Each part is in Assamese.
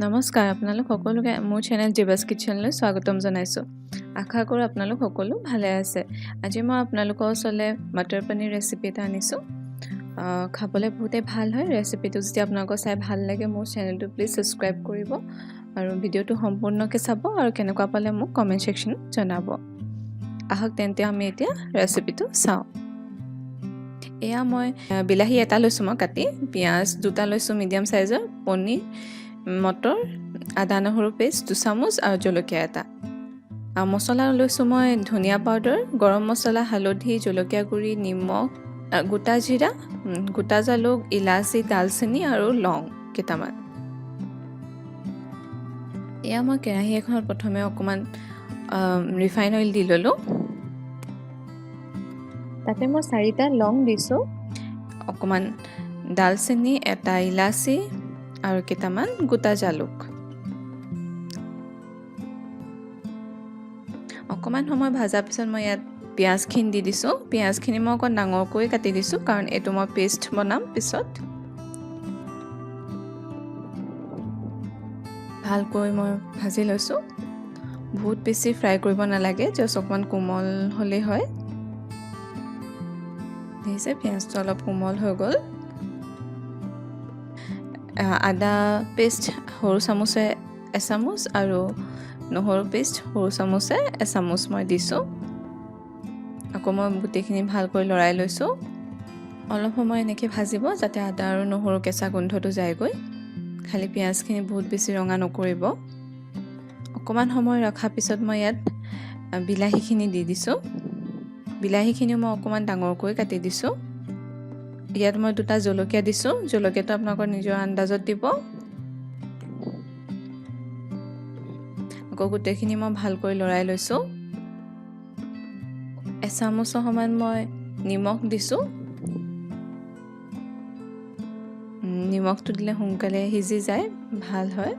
নমস্কাৰ, আপোনালোক সকলোকে মোৰ চেনেল জিবাছ কিটচেনলৈ স্বাগতম জনাইছোঁ। আশা কৰোঁ আপোনালোক সকলো ভালে আছে। আজি মই আপোনালোকৰ ওচৰলৈ মটৰ পনীৰ ৰেচিপি এটা আনিছোঁ। খাবলৈ বহুতেই ভাল হয়। ৰেচিপিটো যদি আপোনালোকৰ চাই ভাল লাগে, মোৰ চেনেলটো প্লিজ ছাবস্ক্ৰাইব কৰিব আৰু ভিডিঅ'টো সম্পূৰ্ণকৈ চাব আৰু কেনেকুৱা পালে মোক কমেণ্ট ছেকশ্যনত জনাব। আহক তেন্তে আমি এতিয়া ৰেচিপিটো চাওঁ। এয়া মই বিলাহী এটা লৈছোঁ, মই কাটি পিঁয়াজ দুটা লৈছোঁ মিডিয়াম চাইজৰ, পনীৰ, মটৰ, আদা নহৰু পেষ্ট 2 চামুচ আৰু জলকীয়া এটা। আৰু মছলা লৈছোঁ মই ধনিয়া পাউডাৰ, গৰম মছলা, হালধি, জলকীয়া গুড়ি, নিমখ, গোটা জিৰা, গোটা জালুক, ইলাচি, ডালচেনি আৰু লং কেইটামান। এয়া মই কেৰাহী এখনত প্ৰথমে অকণমান ৰিফাইন অইল দি ল'লোঁ। তাতে মই চাৰিটা লং দিছোঁ, অকণমান ডালচেনি, এটা ইলাচি আৰু কেইটামান গোটা জালুক। অকণমান সময় ভজাৰ পিছত মই ইয়াত পিঁয়াজখিনি দি দিছোঁ। পিঁয়াজখিনি মই অকণ ডাঙৰকৈ কাটি দিছোঁ, কাৰণ এইটো মই পেষ্ট বনাম পিছত। ভালকৈ মই ভাজি লৈছোঁ। বহুত বেছি ফ্ৰাই কৰিব নালাগে, জাষ্ট অকণমান কোমল হ'লেই হয়। দেখিছে, পিঁয়াজটো অলপ কোমল হৈ গ'ল। আদা পেষ্ট সৰু চামুচে এচামুচ আৰু নহৰু পেষ্ট সৰু চামুচে এচামুচ মই দিছোঁ। আকৌ মই গোটেইখিনি ভালকৈ লৰাই লৈছোঁ। অলপ সময় এনেকৈ ভাজিব, যাতে আদা আৰু নহৰু কেঁচা গোন্ধটো যায়গৈ। খালি পিঁয়াজখিনি বহুত বেছি ৰঙা নকৰিব। অকণমান সময় ৰখাৰ পিছত মই ইয়াত বিলাহীখিনি দি দিছোঁ। বিলাহীখিনিও মই অকণমান ডাঙৰকৈ কাটি দিছোঁ। ইয়াত মই দুটা জলকীয়া দিছোঁ। জলকীয়াটো আপোনালোকৰ নিজৰ আন্দাজত দিব। আকৌ গোটেইখিনি মই ভালকৈ লৰাই লৈছোঁ। এচামুচৰ সমান মই নিমখ দিছোঁ। নিমখটো দিলে সোনকালে সিজি যায়, ভাল হয়।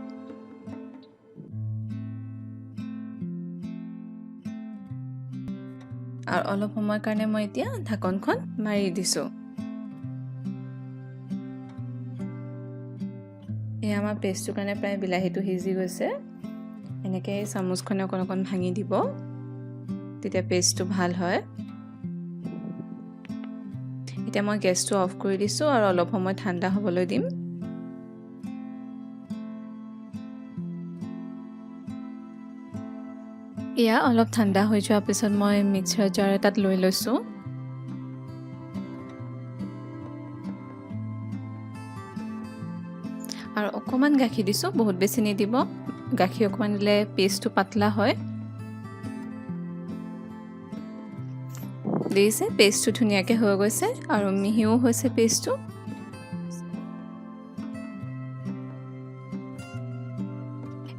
আৰু অলপ সময়ৰ কাৰণে মই এতিয়া ঢাকনখন মাৰি দিছোঁ। এয়া আমাৰ পেষ্টটোৰ কাৰণে প্ৰায় বিলাহীটো সিজি গৈছে। এনেকৈ চামুচখনে অকণ অকণ ভাঙি দিব, তেতিয়া পেষ্টটো ভাল হয়। এতিয়া মই গেছটো অফ কৰি দিছোঁ আৰু অলপ সময় ঠাণ্ডা হ'বলৈ দিম। এয়া অলপ ঠাণ্ডা হৈ যোৱাৰ পিছত মই মিক্সাৰ জাৰ এটাত লৈ লৈছোঁ। আৰু অকণমান গাখীৰ দিছোঁ, বহুত বেছি নিদিব। গাখীৰ অকণমান দিলে পেষ্টটো পাতলা হয়। দেখিছে, পেষ্টটো ধুনীয়াকৈ হৈ গৈছে আৰু মিহিও হৈছে পেষ্টটো।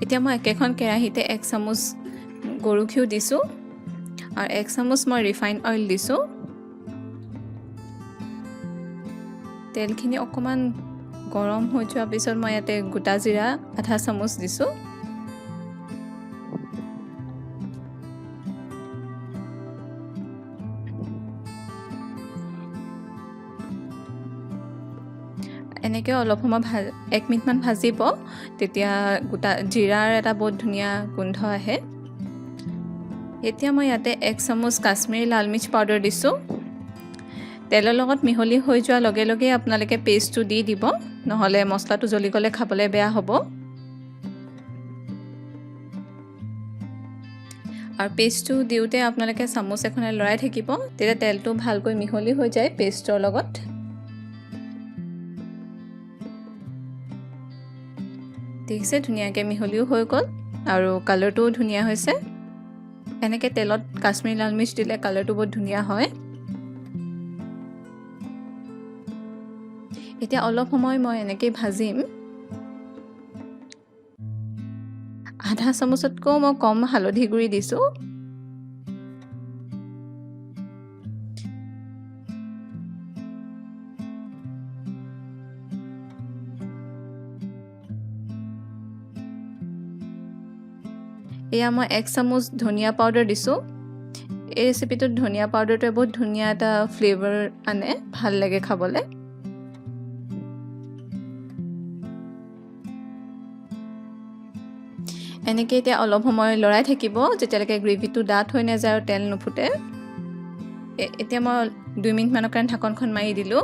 এতিয়া মই একেখন কেৰাহীতে 1 চামুচ গৰু ঘিউ দিছোঁ আৰু 1 চামুচ মই ৰিফাইন অইল দিছোঁ। তেলখিনি অকণমান গৰম হৈ যোৱাৰ পিছত মই ইয়াতে গোটা জিৰা আধা চামুচ দিছোঁ। এনেকৈ অলপ সময় 1 মিনিটমান ভাজিব, তেতিয়া গোটা জিৰাৰ এটা বহুত ধুনীয়া গোন্ধ আহে। এতিয়া মই ইয়াতে 1 চামুচ কাশ্মীৰী লাল মিৰ্চ পাউডাৰ দিছোঁ। তেলৰ লগত মিহলি হৈ যোৱাৰ লগে লগে আপোনালোকে পেষ্টটো দি দিব, নহ'লে মছলাটো জ্বলি গ'লে খাবলৈ বেয়া হ'ব। আৰু পেষ্টটো দিওঁতে আপোনালোকে চামুচ এখনে লৰাই থাকিব, তেতিয়া তেলটো ভালকৈ মিহলি হৈ যায় পেষ্টৰ লগত। দেখিছে, ধুনীয়াকৈ মিহলিও হৈ গ'ল আৰু কালাৰটোও ধুনীয়া হৈছে। এনেকৈ তেলত কাশ্মীৰী লাল মিৰ্চ দিলে কালাৰটো বহুত ধুনীয়া হয়। এতিয়া অলপ সময় মই এনেকৈ ভাজিম। আধা চামুচতকৈও মই কম হালধি গুড়ি দিছোঁ। এয়া মই 1 চামুচ ধনিয়া পাউডাৰ দিছোঁ। এই ৰেচিপিটোত ধনিয়া পাউডাৰটোৱে বহুত ধুনীয়া এটা ফ্লেভাৰ আনে, ভাল লাগে খাবলৈ। এনেকৈ এতিয়া অলপ সময় লৰাই থাকিব, যেতিয়ালৈকে গ্ৰেভিটো ডাঠ হৈ নাযায় আৰু তেল নুফুটে। এতিয়া মই 2 মিনিটমানৰ কাৰণে ঢাকনখন মাৰি দিলোঁ।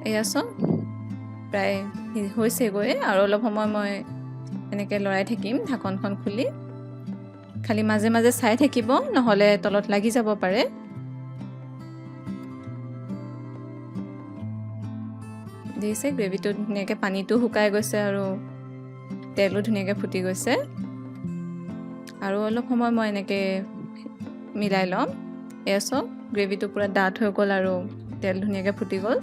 এয়া চাওক, প্ৰায় হৈছেগৈ। আৰু অলপ সময় মই এনেকৈ লৰাই থাকিম ঢাকনখন খুলি। খালি মাজে মাজে চাই থাকিব, নহ'লে তলত লাগি যাব পাৰে। দেখিছে, গ্ৰেভিটো ধুনীয়াকৈ পানীটো শুকাই গৈছে আৰু তেলো ধুনীয়াকৈ ফুটি গৈছে। আৰু অলপ সময় মই এনেকৈ মিলাই ল'ম। এয়া চাওক, গ্ৰেভিটো পূৰা ডাঠ হৈ গ'ল আৰু তেল ধুনীয়াকৈ ফুটি গ'ল।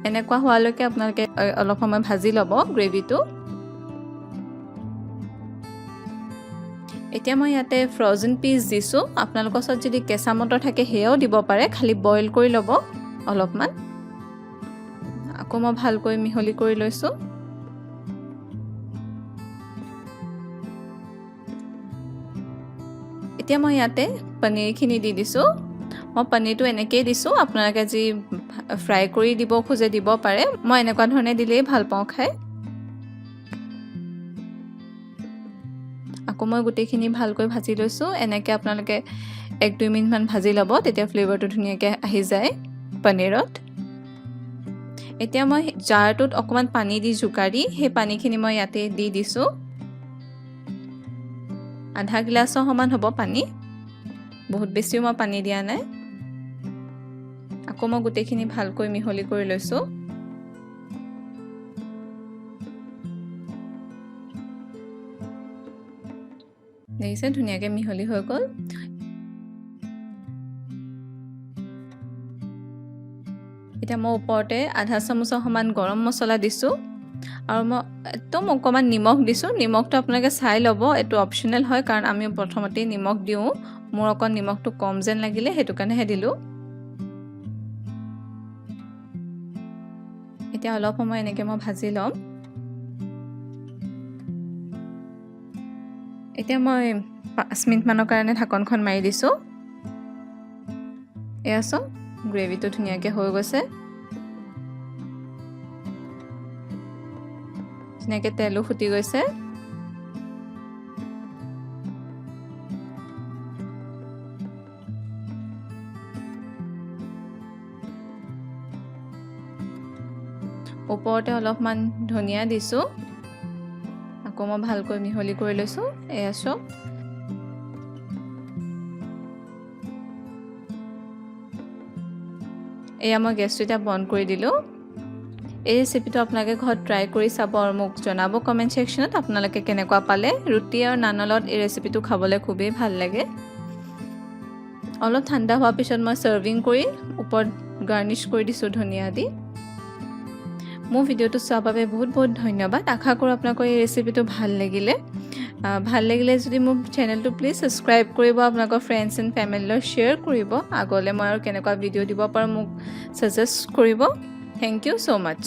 এনেকুৱা হোৱালৈকে আপোনালোকে অলপ সময় ভাজি ল'ব গ্ৰেভিটো। এতিয়া মই ইয়াতে ফ্ৰজেন পিচ দিছোঁ। আপোনালোকৰ ওচৰত যদি কেঁচা মটৰ থাকে, সেয়াও দিব পাৰে, খালি বইল কৰি ল'ব অলপমান। আকৌ মই ভালকৈ মিহলি কৰি লৈছোঁ। এতিয়া মই ইয়াতে পনীৰখিনি দি দিছোঁ। মই পনীৰটো এনেকেই দিছোঁ, আপোনালোকে যি ফ্ৰাই কৰি দিব খোজে দিব পাৰে। মই এনেকুৱা ধৰণে দিলেই ভাল পাওঁ খাই। আকৌ মই গোটেইখিনি ভালকৈ ভাজি লৈছোঁ। এনেকৈ আপোনালোকে 1-2 মিনিটমান ভাজি ল'ব, তেতিয়া ফ্লেভাৰটো ধুনীয়াকৈ আহি যায় পনীৰত। এতিয়া মই জাৰটোত অকণমান পানী দি জোকাৰি সেই পানীখিনি মই ইয়াতে দি দিছোঁ। আধা গিলাচৰ সমান হ'ব পানী, বহুত বেছিও মই পানী দিয়া নাই। আকৌ মই গোটেইখিনি ভালকৈ মিহলি কৰি লৈছোঁ। দেখিছে, ধুনীয়াকৈ মিহলি হৈ গ'ল। এতিয়া মই ওপৰতে আধা চামুচৰ সমান গৰম মছলা দিছোঁ আৰু মই একদম অকণমান নিমখ দিছোঁ। নিমখটো আপোনালোকে চাই ল'ব, এইটো অপশ্যনেল হয়, কাৰণ আমি প্ৰথমতেই নিমখ দিওঁ। মোৰ অকণ নিমখটো কম যেন লাগিলে, সেইটো কাৰণেহে দিলোঁ। এতিয়া অলপ সময় এনেকৈ মই ভাজি ল'ম। এতিয়া মই 5 মিনিটমানৰ কাৰণে ঢাকনখন মাৰি দিছোঁ। এয়া চাওক, গ্ৰেভিটো ধুনীয়াকৈ হৈ গৈছে। ধুনীয়াকৈ তেলো ফুটি গৈছে। ওপৰতে অলপমান ধনিয়া দিছোঁ। আকৌ মই ভালকৈ মিহলি কৰি লৈছোঁ। এয়া চাওক। এয়া মই গেছটো এতিয়া বন্ধ কৰি দিলোঁ। এই ৰেচিপিটো আপোনালোকে ঘৰত ট্ৰাই কৰি চাব আৰু মোক জনাব কমেণ্ট ছেকশ্যনত আপোনালোকে কেনেকুৱা পালে। ৰুটি আৰু নানৰ লগত এই ৰেচিপিটো খাবলৈ খুবেই ভাল লাগে। অলপ ঠাণ্ডা হোৱাৰ পিছত মই ছাৰ্ভিং কৰি ওপৰত গাৰ্নিছ কৰি দিছোঁ ধনিয়া দি। মোৰ ভিডিঅ'টো চোৱাৰ বাবে বহুত বহুত ধন্যবাদ। আশা কৰোঁ আপোনালোকৰ এই ৰেচিপিটো ভাল লাগিলে। ভাল লাগিলে যদি মোৰ চেনেলটো প্লিজ ছাবস্ক্ৰাইব কৰিব, আপোনালোকৰ ফ্ৰেণ্ডছ এণ্ড ফেমিলিলৈ শ্বেয়াৰ কৰিব। আগলৈ মই আৰু কেনেকুৱা ভিডিঅ' দিব পাৰোঁ, মোক ছাজেষ্ট কৰিব। Thank you so much.